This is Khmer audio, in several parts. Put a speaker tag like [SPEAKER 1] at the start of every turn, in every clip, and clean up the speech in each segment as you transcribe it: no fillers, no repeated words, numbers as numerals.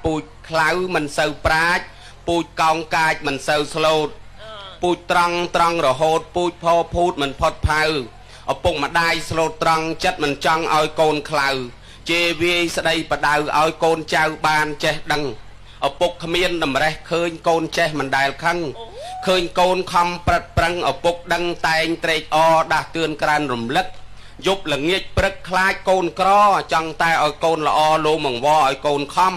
[SPEAKER 1] ពូជខ្លៅមិនសូវប្រាជ្ញពូជកោងកាចមិនសូវស្លូតពូជត្រង់ត្រង់រហូតពូជផភូតមិនផុតផៅឪពុកម្ដាយស្លូតត្រង់ចិត្តមិនចង់ឲ្យកូនខ្លៅជេរវាយស្ដីបដៅឲ្យកូនចៅបានចេះដឹងឪពុកគ្មានតម្រេះឃើញកូនចេះមិនដែលខឹងឃើញកូនខំប្រឹតប្រឹងឪពុកដឹងតែងត្រេកអរដាស់តឿនក្រើនរំលឹកយប់ល្ងាចព្រឹកខ្លាចកូនក្រចង់តែឲ្យកូនល្អលោមង្វរឲ្យកូនខំ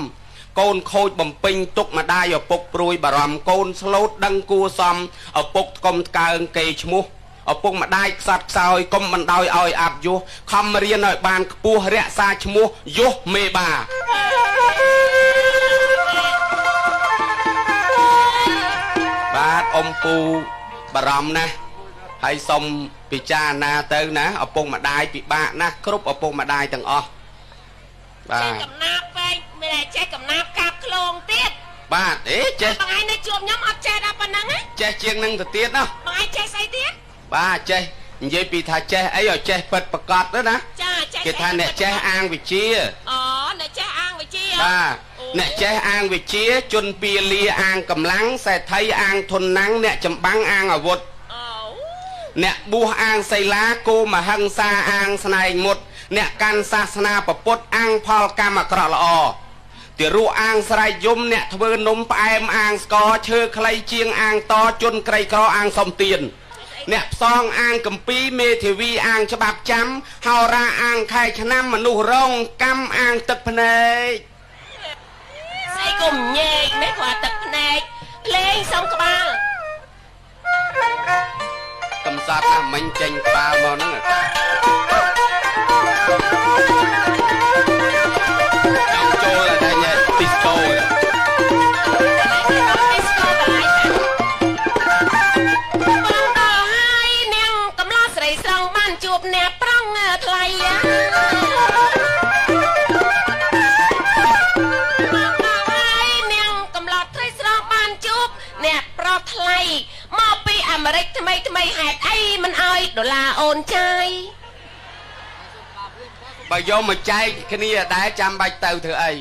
[SPEAKER 1] កូនខូចបំពេញទុកម្ដាយឪពុកព្រួយបារម្ភកូនស្លូតដឹងគួសមឪពុកថ្កុំថ្កើងគេឈ្មោះឪពុកម្ដាយខ្សត់ខ្សោយកុំបណ្ដោយឲ្យអាប់យោះខំរៀនឲ្យបានខ្ពស់រក្សាឈ្មោះយោះមេបាបាទអ៊ំពូបារម្ភណាស់ហើយសុំពិចារណាទៅណាឪពុកម្ដាយពិបាកណាស់គ្រប់ឪពុកម្ដាយទាំងអស់បាទចេះ
[SPEAKER 2] កំណាប់ពេកមានចេះកំណាប់កាប់ឃ្លោងទៀត
[SPEAKER 1] បាទអេចេះ
[SPEAKER 2] បងឯងនៅជួបខ្ញុំអត់ចេះដល់ប៉ុណ្ណឹងហ៎
[SPEAKER 1] ចេះជាងនឹងទៅទៀតណា
[SPEAKER 2] បងឯងចេះស្អីទៀត
[SPEAKER 1] បាទចេះនិយាយពីថាចេះអីឲ្យចេះពិតប្រកបទៅណា
[SPEAKER 2] ចាចេះ
[SPEAKER 1] គេថាអ្នកចេះអាងវិជា
[SPEAKER 2] អូអ្នកចេះអាងវិជា
[SPEAKER 1] បាទអ្នកចេះអាងវិជាជនពាលាអាងកម្លាំងសេដ្ឋីអាងធនណាំងអ្នកចម្បាំងអាងអាវុធអ្នកបួសអាងសីលាគោមហិង្សាអាងស្នែងមុតអ្នកកាន់សាសនាពុទ្ធអាងផលកម្មអាក្រក់ល្អទារកអាងស្រែកយំអ្នកធ្វើនំផ្អែមអាងស្ករឈើខ្លីជាងអាងតជនក្រីក្រអាងសំទៀនអ្នកផ្សងអាងកំពីមេធាវីអាងច្បាប់ចាំហោរាអាងខែឆ្នាំមនុស្សរងកម្មអាងទឹកភ្នែក
[SPEAKER 2] ស្អីគុំញែកមែនគាត់ទឹកភ្នែកភ្លេងសំក្បាល
[SPEAKER 1] កំសត់ណាស់មិញចេញក្បាលមកហ្នឹងចង់ចូលតែញ៉ែទីស្កូ
[SPEAKER 2] បងដល់ហើយនាងកំឡោះស្រីស្រង់បានជួបអ្នកប្រងថ្លៃបងដល់ហើយនាងកំឡោះស្រីស្រង់បានជួបអ្នកប្រថ្លៃមកពីអាមេរិកថ្មីថ្មីហេតុអីមិនអោយដុល្លារអូនចាយ
[SPEAKER 1] បើយកមកចែកគ្នាដែរចាំបាច់ទៅធ្វើអី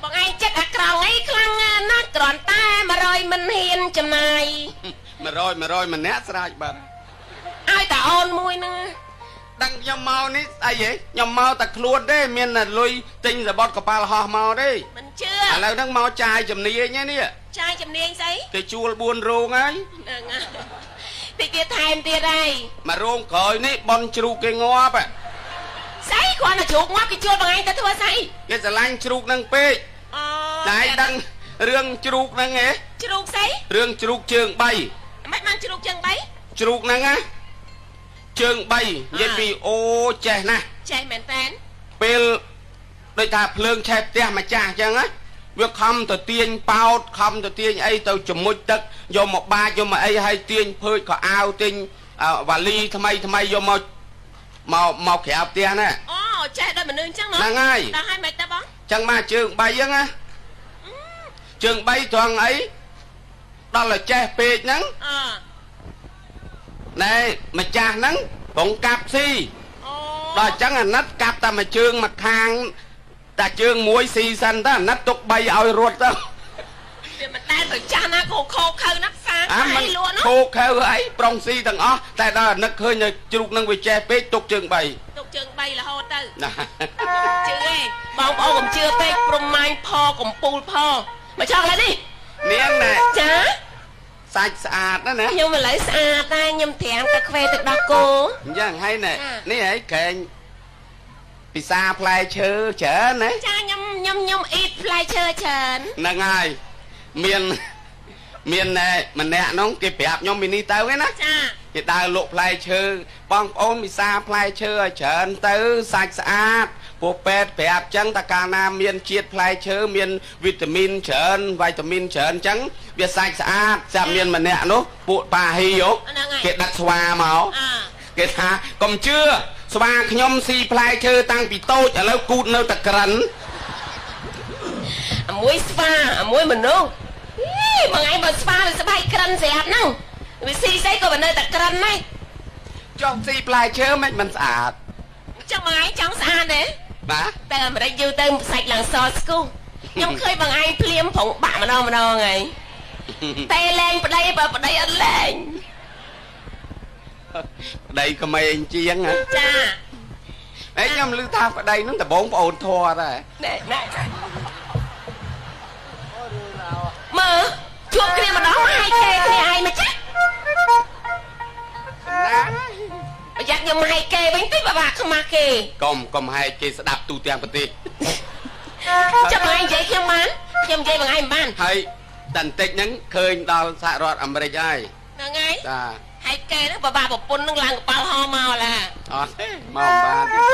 [SPEAKER 2] បងឯងចិត្តអាក្រង់អីខ្លាំងណាស់គ្រាន់តែ100មិនហ៊ានចំណាយ
[SPEAKER 1] 100ម្នាក់ស្រេចបាទ
[SPEAKER 2] ឲ្យតែអូនមួយហ្នឹង
[SPEAKER 1] ដឹងខ្ញុំមកនេះស្អីហ៎ខ្ញុំមកតែខ្លួនទេមានតែលុយទិញរបត់កប៉ាល់ហោះមកទេ
[SPEAKER 2] មិនជឿ
[SPEAKER 1] ឥឡូវហ្នឹងមកចាយជំនាញនេះ
[SPEAKER 2] ចាយជំនាញស្អី
[SPEAKER 1] គេជួល4រោងហើយ
[SPEAKER 2] ហ្នឹងហើយតិចទៀតថែមទៀតហើយ
[SPEAKER 1] មករោងក្រោយនេះបនជ្រូកគេងាប់
[SPEAKER 2] ស្អីគ្រាន់តែជ្រូកងាប់គេជួលបងឯងទៅធ្វើស្អី
[SPEAKER 1] គេស្រឡាញ់ជ្រូកហ្នឹងពេក
[SPEAKER 2] អូ
[SPEAKER 1] តែដឹងរឿងជ្រូកហ្នឹងហ៎
[SPEAKER 2] ជ្រូកស្អី
[SPEAKER 1] រឿងជ្រូកជើង3
[SPEAKER 2] មិនបានជ្រូកជើង3
[SPEAKER 1] ជ្រូកហ្នឹងណាជើង3និយាយពីអូចេះណាស់
[SPEAKER 2] ចេះមែនតើ
[SPEAKER 1] ពេលដូចថាភ្លើងឆេះផ្ទះម្ចាស់អញ្ចឹងណាវាខំទៅទាញប៉ោតខំទៅទាញអីទៅជំមុជទឹកយកមកបាចយកមកអីហើយទាញភើចខោអាវទាញវ៉ាលីថ្មីថ្មីយកមកមកមកក្រៅផ្ទះណា
[SPEAKER 2] អូចេះដល់មនុស្សអញ្ចឹង
[SPEAKER 1] ហ្នឹងហើយ
[SPEAKER 2] ដល់ហើយមិនទៅបង
[SPEAKER 1] ចឹងមកជើង3អញ្ចឹងណាជើង3ត្រង់អីដល់តែចេះពេកហ្នឹង
[SPEAKER 2] អឺ
[SPEAKER 1] ណែម្ចាស់ហ្នឹងប្រងកាប់ស៊ី
[SPEAKER 2] អូ
[SPEAKER 1] ដល់អញ្ចឹងអាណិតកាប់តែមួយជើងមួយខាងតែជើងមួយស៊ីសិនទៅអាណិតទុក3ឲ្យរត់ទៅ
[SPEAKER 2] វាមិនដែលទៅចាស់ណាខោខោខៅណាផ្សារ
[SPEAKER 1] ខៃលក់នោះខោខៅអីប្រុងស៊ីទាំងអស់តែដល់អាណិតឃើញជ្រូកនឹងវាចេះពេកទុកជើង3
[SPEAKER 2] ទុកជើង3រហូតទៅ
[SPEAKER 1] ណា
[SPEAKER 2] ជឿឯងបងប្អូនកុំជឿពេកព្រំម៉ាញ់ផកំពូលផមកចង់ឥឡូវនេះ
[SPEAKER 1] នាងណែ
[SPEAKER 2] ចា
[SPEAKER 1] សាច់ស្អាតណាស់ណា
[SPEAKER 2] ខ្ញុំឥឡូវស្អាតដែរខ្ញុំត្រាំកាហ្វេទឹកដោះគោ
[SPEAKER 1] អញ្ចឹងហើយណែនេះហីក្រែងពិសាផ្លែឈើច្រើនណា
[SPEAKER 2] ចាខ្ញុំខ្ញុំខ្ញុំអ៊ីតផ្លែឈើច្រើន
[SPEAKER 1] ហ្នឹងហើយមានមានណែម្នាក់នោះគេប្រាប់ខ្ញុំពីនេះទៅឯណា
[SPEAKER 2] ចា
[SPEAKER 1] គេដើរលក់ផ្លែឈើបងប្អូនពិសាផ្លែឈើឲ្យច្រើនទៅសាច់ស្អាតពួកពេទ្យប្រាប់ចឹងតើកាលណាមានជាតិផ្លែឈើមានវីតាមីនច្រើនវីតាមីនច្រើនចឹងវាសាច់ស្អាតចាំមានម្នាក់នោះពួកប៉ាហ៊ីយោគេដឹកស្វាមកគេថាកុំជឿស្វាខ្ញុំស៊ីផ្លែឈើតាំងពីតូចឥឡូវគូតនៅតែក្រិន
[SPEAKER 2] មួយស្វាមួយមនុស្ស មួយថ្ងៃបើស្វាវាស្បែកក្រិនស្រាប់ហ្នឹងវាស៊ីស្អីក៏វានៅតែក្រិនដែរ
[SPEAKER 1] ចង់ស៊ីផ្លែឈើមិនមិនស្អាត
[SPEAKER 2] ចង់មួយថ្ងៃចង់ស្អាតទេ
[SPEAKER 1] បាទ
[SPEAKER 2] ទៅអាមេរិកយូរទៅសាច់ឡើងសស្គូខ្ញុំឃើញបងឯងភ្លាមប្រងបាក់ម្ដងម្ដងហើយតែលែងប្តីបើប្តីអត់លែង
[SPEAKER 1] ប្តីក្មេងជាងហ៎
[SPEAKER 2] ចា
[SPEAKER 1] អេខ្ញុំឮថាប្តីនឹងដបងប្អូនធွာដែរ
[SPEAKER 2] ណែណែមើលជួបគ្នាម្ដងមកឲ្យគេគ្នាឯងមកចា
[SPEAKER 1] ណា
[SPEAKER 2] ប្រយ័ត្នខ្ញុំឲ្យគេវិញតិចបាបាខ្មាស់គេ
[SPEAKER 1] កុំហែកគេស្ដាប់ទូទាំងប្រទេស
[SPEAKER 2] ចាំបងឯងនិយាយខ្ញុំបានខ្ញុំនិយាយបងឯងមិនបាន
[SPEAKER 1] ហើយតែបន្តិចហ្នឹងឃើញដល់សហរដ្ឋអាមេរិកហើយ
[SPEAKER 2] ហ្នឹងហើយ
[SPEAKER 1] ចា
[SPEAKER 2] ហើយគេហ្នឹងបាបាប្រពន្ធហ្នឹងឡើងកប៉ាល់ហោមកឡា
[SPEAKER 1] អត់ទេមកមិនបានទេ